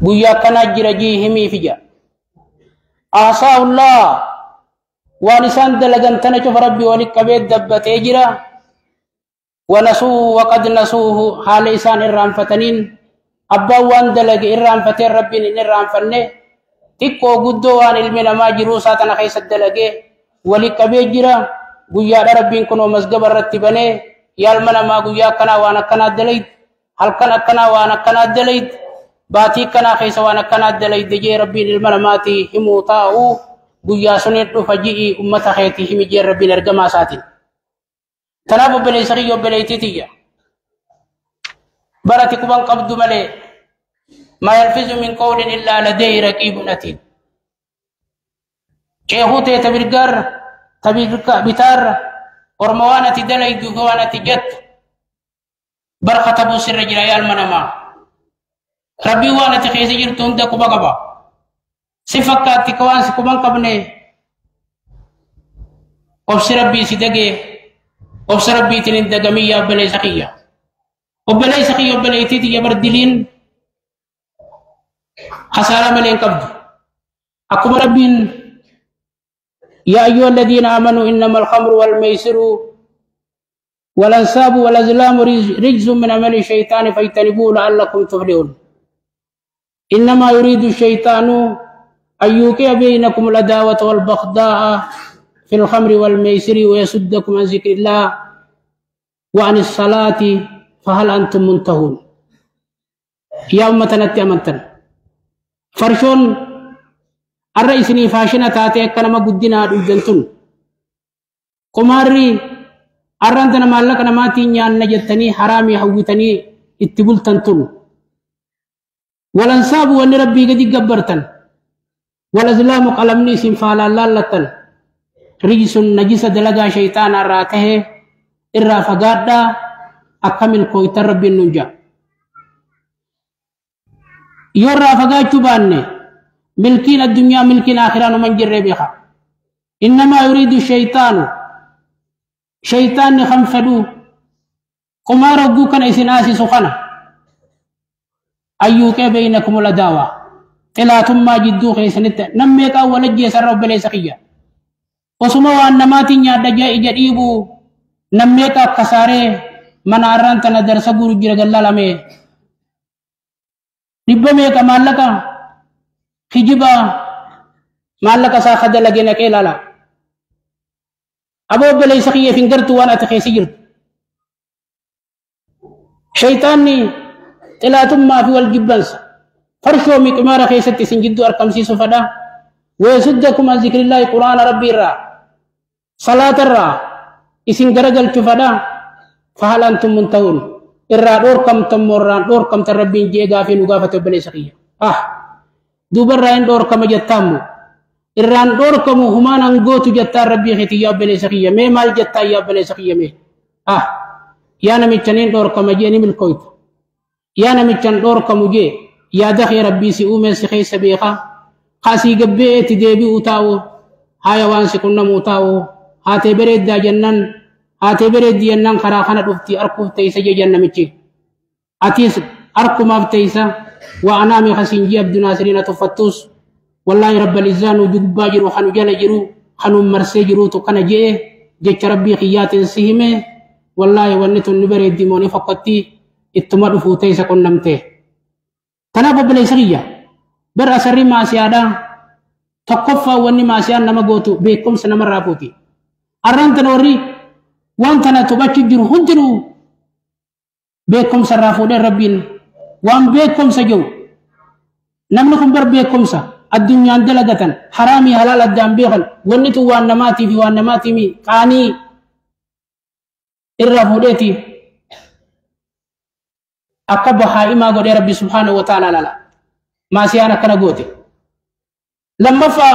Guyyaa akkanaa jira jii himii fija. Aasaa'ullaa waan isaan dalagan tana cufa Rabbi walitti qabee dabbatee jira. Wanasuu waqad nasuuhu haala isaan irraanfataniin abbaan waan dalage irraanfatee Rabbiin hin irraanfanne xiqqoo guddoo waan ilmi namaa jiruu isaa tana keessa dalagee walitti qabee jira. Guyyaadha Rabbiin kunoo masgaba irratti banee yaa ilma namaa guyyaa akkanaa waan akkanaa dalayde, halkan akkanaa waan akkanaa dalayde, baatii akkanaa keessa waan akkanaa dalayde jee Rabbiin ilma namaatii himuu taa'u guyyaa suniin dhufa ji'i ummata keetii himi jee Rabbiin ergamaa isaatiin. Tanaaf obboleessa kiyya obboleettii tiyya. Barati quban qabdu malee maa yalfizu min qawlin illaa ladayhi raqiibun atiid. Ceehuu ta'e ta mirgaarra ta bitaarra orma waan ati dalaydu fi waan ati jettu bar katabuu sirra jira yaa ilma namaa. Rabbiin waan ati keessa jirtu hunda quba qaba. Si fakkaatti ka waan si quban qabne obsi Rabbii si dagee obsa Rabbiitiin hin dagamin yaa obboleessa kiyya. Obboleessa kiyya obboleettii tiyya bar diliin hasaaraa malee hin qabdu. Akkuma Rabbiin يا أيها الذين آمنوا إنما الخمر والميسر والأنصاب والأزلام رجز من عمل الشيطان فاجتنبوه لعلكم تفلحون. إنما يريد الشيطان أن يوقع بينكم العداوة والبغضاء في الخمر والميسر ويصدكم عن ذكر الله وعن الصلاة فهل أنتم منتهون. يا أمتنا أمنتنا فرشون الرئيس فاشنة تاتي كلمة قدنا دجنتن قماري أرنتنا مالك نماتي نيان نجتني حرامي حوتني اتبلتنتن والأنصاب وأن ربي قد جبرتن والأزلام قلمني سنفالا لالتن رجس نجس دلقا شيطان الراته إرى فقادا أكمل كويت ربي النجا يرى فقاد شباني ملكين الدنيا ملكين آخران من جربها. إنما يريد الشيطان شيطان خنفدو قمار قوكا إسناسي سخنة أيوك بينكم الأداوة إلا ثم جدو خيسنت نميك أول جيس الرب ليس خيا وسموا أن ما تنيا دجا إجريبو نميك كساري من أرانتنا درس غورو جرى لامي نبميك مالك خجبا مالك ساخد لجنك إلا لا أبو بلي سخية فنجرت وأنا تخيسجرت شيطاني تلاتم ما في والجبنس فرشوا مكمارة خيستي سنجدو أرقم سيسو فدا ويسدكم عن ذكر الله قرآن ربي الرا صلاة الرا إسن درجل شفدا فهل أنتم منتهون الرا دوركم تموران دوركم تربين جيغا في نغافة بلي سخية دوبر رين دوركم جتامو الران دوركم همان انغوتو جتا ربي خيتي يا بلي سخية مي مال جتا يا بلي سخية مي يا نميتشنين دوركم جيني ملكويت يا نميتشن دوركم جي يا دخي ربي سي أومن سخي سبيخا قاسي قبيت ديبي أوتاو هاي وانسي كنا موتاو هاتي بريد دا جنن هاتي بريد جنن خرا خنا دفتي أركوف تيسا جنن ميتشي أتيس أركو ماف تيسا وأنا مي خسين جي عبد ناصرين تفتوس والله رب العزان وجوب باجر وخنو جل جرو خنو مرسي جرو تو كنا جي جي ربي خيات سهمه والله ونتو نبريد ديموني فقطي اتمر فوتيسا كنمته تنافى بليسرية بر أسري ما سيادا تقفى وني ما سيان نما غوتو بكم سنما رابوتي أران تنوري وان تنا تبچ جرو هندرو بكم سرافو دي ربين وان بكم سجو نملكم بر بكم سا الدنيا دلغتن حرامي حلال الدام بيخل ونتو وان نماتي في وان نماتي مي قاني الرافودتي أكبر حائما قد ربي سبحانه وتعالى لا ما سيانا كنا قوتي لما فا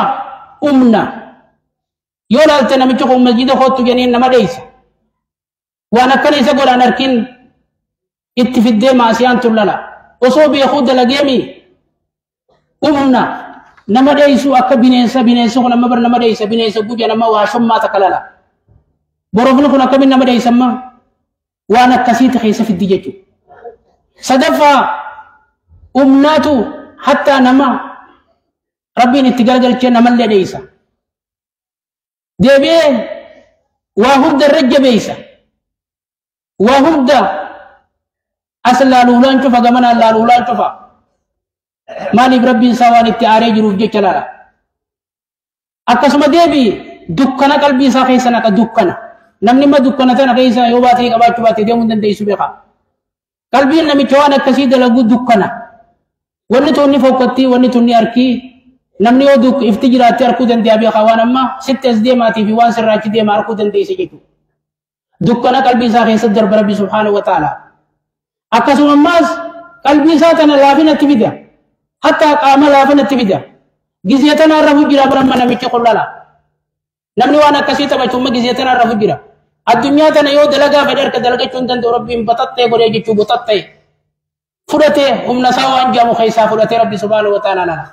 أمنا يولا التنا متشوف مسجد خوتو جنين نما ليس وانا كان إذا قول أنا أركين اتفدي ما سيان تلالا وصوبي يخود لقيمي أمنا نما ليسو أكبينيسا بينيسو نما بر نما ليس بينيسا بوجا نما واشم ما تكلالا بروفلو كنا كبين نما ليس ما وانا كسيت خيسة في الدجاج. Sadaffaa humnaatu hattaa nama rabbiin itti garagalchee namallee dheeysa. Deebi'ee waa hunda irra jabeeysa. Waa hunda as laaluulaan cufa gamanaan laaluulaan cufa. Maaliif rabbiin isaa waan itti aaree jiruuf jecha laala. Akkasuma deebii dukkana qalbii isaa keessa naqa dukkana. Namni imma dukkana tana keessa yoo baatee qabaachuu baate deemuu hin dandeessu beeka. Qalbiin namicha waan akkasii dalagu dukkana. Wanni tunni fokkattii, wanni tunni harkii, namni yoo ifti jiraattee harkuu danda'a beeka waan amma sitti as deemaatii fi waan sirraachi deema harkuu dandeessa jechuudha. Dukkana qalbii isaa keessatti darba Rabbi subhaanahu wa ta'ala. Akkasuma ammaas qalbii isaa tana laafinatti fida. Hattaa qaama laafinatti fida. Gizee tana irra jira bara namichi qullala. Namni waan akkasii taphachuun gizee tana irra jira. Addunyaa tana yoo dalagaa fedhe harka dalagachuu hin danda'u Rabbiin batattee godhee jechuu batattee. Fudhatee humna isaa waan jaamu keessaa fudhatee Rabbi subhaanahu wa ta'ala lala.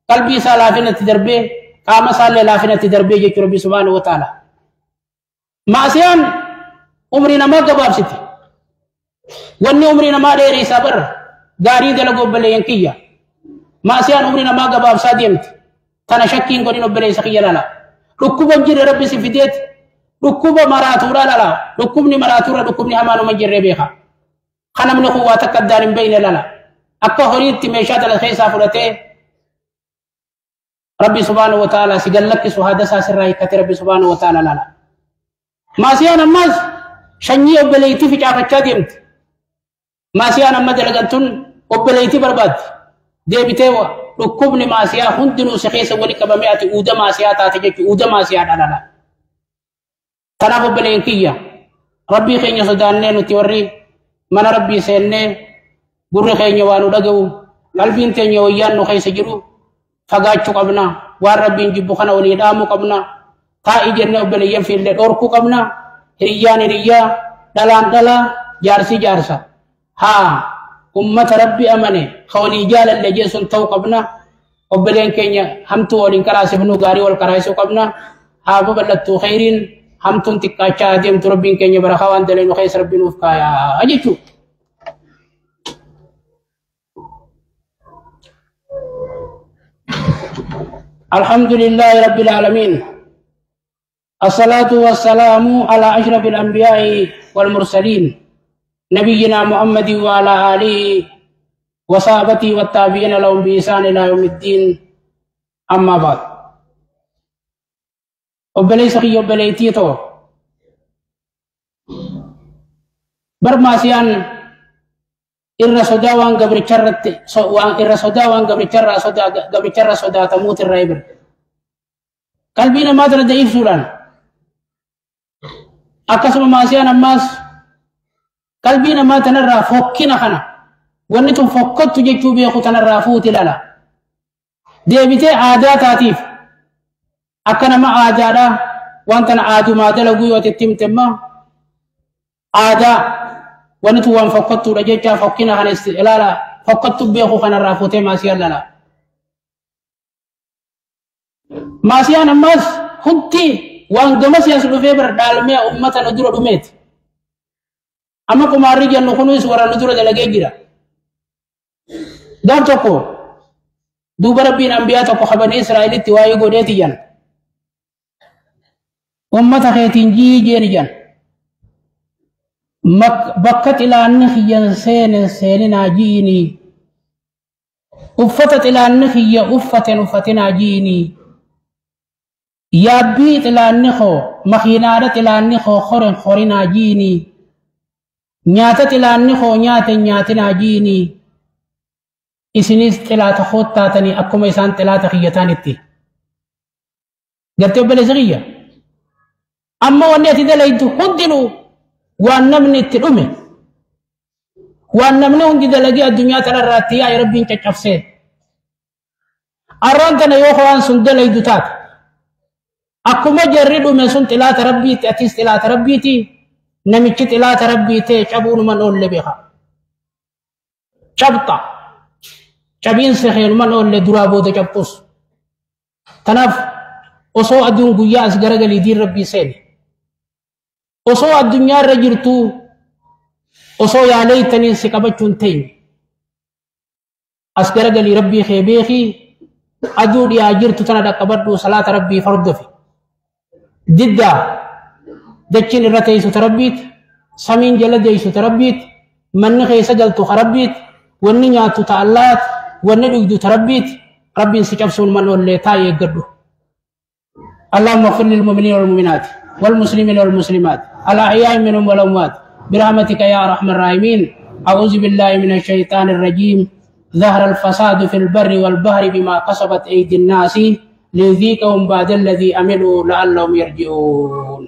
Qalbii isaa laafinatti darbee qaama isaallee laafinatti darbee jechuu Rabbi subhaanahu wa ta'ala. Maasiyaan umrii namaa gabaabsiti. Wanni umrii namaa dheeressaa barra gaarii dalaguu obboleeyyan kiyya. Maasiyaan umrii namaa gabaabsaa deemti. Tana shakkiin godhin obboleessa kiyya lala. Dhukkuba hin jirre Rabbi si fideeti. Dhukkuba maraatuudha lala. Dhukkubni maraatuudha dhukkubni hamaanuma hin jirre beeka. Kan namni kun waa takka addaan hin beekne lala. Akka horiitti meeshaa tana keessaa fudhatee Rabbi subhaanahu wa ta'ala si gallakkisu haada isaa sirraa hiikkate Rabbi subhaanahu wa ta'ala lala. Maasiyaan ammas sanyii obboleettii ficaafachaa deemti. Maasiyaan amma dalagan tun obboleettii barbaaddi. Deebitee dhukkubni maasiyaa hundinuu si keessa wali qabamee ati uuda maasiyaa taate jechuudha. Uuda maasiyaa dhalala. Kanaaf obboleen kiyya Rabbii keenya sodaannee nuti warri mana Rabbii seennee gurri keenya waa nu dhaga'u qalbiin teenya wayyaan nu keessa jiru fagaachuu qabna. Waan Rabbiin jibbu kana walii dhaamuu qabna. Taa'ii jennee obboleeyyan fiillee dhorkuu qabna. Hiriyyaan hiriyyaa, dhalaan dhalaa, jaarsi jaarsa. Haa ummata Rabbi amane ka walii jaalalle jeessun ta'uu qabna. Obboleen keenya hamtuu waliin karaasifnuu gaarii wal karaasisuu qabna. Haa babal'attuu khayriin hamtuun xiqqaachaa adeemtu Rabbiin keenya barakaa waan daleenu keessa Rabbi nuuf kaayaa jechuudha. الحمد لله رب العالمين الصلاة والسلام على أشرف الأنبياء والمرسلين نبينا محمد وعلى آله وصحبه والتابعين لهم بإحسان إلى يوم الدين أما بعد obboleessa kiyya obboleettii too bar maasiyaan irra sodaa waan gabricharratti waan irra sodaa waan gabricharraa sodaa gabricharra sodaatamuut irra ibir qalbii namaa tana da'ibsuudhaan akkasuma maasiyaan ammaas qalbii namaa tanarraa fokkina kana wanni tun fokkottu jechuu beeku tanarraa fuuti lala deebitee aadaa taatiif akka nama aadaadha waan tana aadumaa dalaguu yoo itti himte immoo aadaa wanni tun waan fokkottuudha jecha fokkina kana ilaala fokkottu beeku kanarraa fuutee maasiyaan lala. Maasiyaan ammaas hundi waan gamasii as dhufee bara dhaalmee uummata nu dura dhumeeti. Amma qumaarri jennu kunis warra nu dura dalagee jira. Gaaf tokko duuba Rabbiin ambiyaa tokko qabanii Israa'elitti waa'ee godheeti jan. Uummata keetiin jiijeen jan. Bakka xilaanni kiyyan seenen seeninaa ji'inii. Uffata xilaanni kiyya uffaten uffatinaa ji'inii. Yaabbii xilaanni koo makiinaadha xilaanni koo horen horinaa ji'inii. Nyaata xilaanni koo nyaaten nyaatinaa ji'inii. Isinis xilaata koottaatanii akkuma isaan xilaata kiyyataanitti. Gartee obboleessa kiyya. Amma wanni ati dalaytu hundinuu waan namni itti dhume waan namni hundi dalagee addunyaa tanarraatti yaa'e Rabbiin caccabsee. Arraan tana yoo waan sun dalaydu taate akkuma jarri dhume sun xilaata Rabbiiti atis xilaata Rabbiiti namichi xilaata Rabbii ta'e cabuunuman oolle beeka. Cabxa cabiinsa keenuman oolle duraa booda cabxus. Kanaaf osoo aduun guyyaa as garagalii diin Rabbii seene. Osoo addunyaa irra jirtu Osoo yaa leeytaniin si qabachuun teenye. As garagalii rabbii kee beekii aduu dhiyaa jirtu tana dhaqqabadhu salaata rabbii hordofi. Diddaa dachiin irra teessu ta rabbiiti, samiin jala deessu ta rabbiiti, manni keessa galtu ka rabbiiti, wanni nyaattu ta Allaati, wanni dhugdu ta rabbiiti. Rabbiin si cabsuun man oollee taa'ee eeggadhu. اللهم اغفر للمؤمنين والمؤمنات والمسلمين والمسلمات الأحياء منهم والأموات برحمتك يا أرحم الراحمين. أعوذ بالله من الشيطان الرجيم. ظهر الفساد في البر والبحر بما كسبت أيدي الناس ليذيقهم بعد الذي عملوا لعلهم يرجعون.